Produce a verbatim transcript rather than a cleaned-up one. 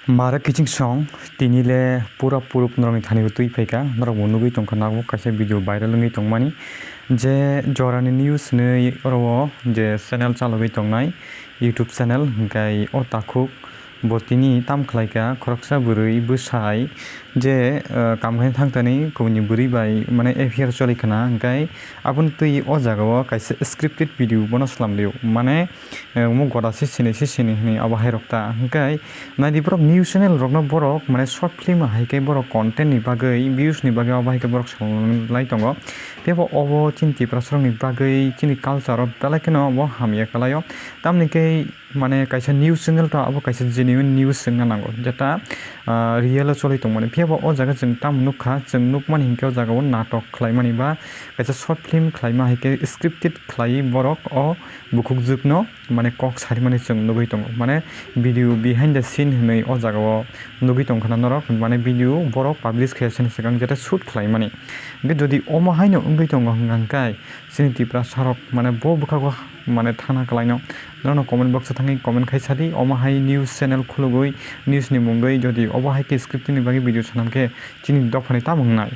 Mara kiching song, tini le pura purup norokni thani twi phaikha, norok bo nugwi tongkha, nabo kaisa video viral wngwi tongmani, je jorani news hinwi oro o je channel chalogwi tongnai, YouTube channel, hwnkhe o takhuk bo tini tam khlaikha, khoroksa bwrwi bwsai je, eh, kam khaina thangtani kubuni bwrwi bai mane affair choli khna, hwnkhe aboni twi o jaga o kaisa scripted video bono slam rio, mane, eh, omo goda se sini, se sini hinwi abo hai rok ta, hwnkhe naidi borok news channel rokno borok mane short film hai khe borok content ni bagwi, views ni bagwi abo hai khe borok sal lai tongo. Tei bo obo chini Tiprasa rokni bagwi, chini culture o belai kheno bo hamya kwlaio. Tamni khe mane kaisa news channel to abo kaisa genuine news wngna nango, jeta, ah, real o choli tongmani. Phiya bo o jaga chwng tamo nukha, chwng nukmani hinkhe o jaga o natok khlaimani ba kaisa short film khlaima hai khe scripted khlaiwi borok o bukhukjwkno mane kok sarimani chwng nugwi tongo. Mane video behind the scene hinwi o jaga o nugwi tongkha na norok, mane video borok publish khe sini swkang jeta shoot khlaimani. Hwnkhe jodi omo haino wngwi tongo hwnkha hwnkhe chini Tiprasa rok mane bo bwkhago mane thangna kwlaino. Norokno comment box o thangwi comment khai sadi, omo hai news channel khulugwi news ni mungwi jodi obo hai khe script ni bagwi video sanam khe chini dophani tamo wngnai.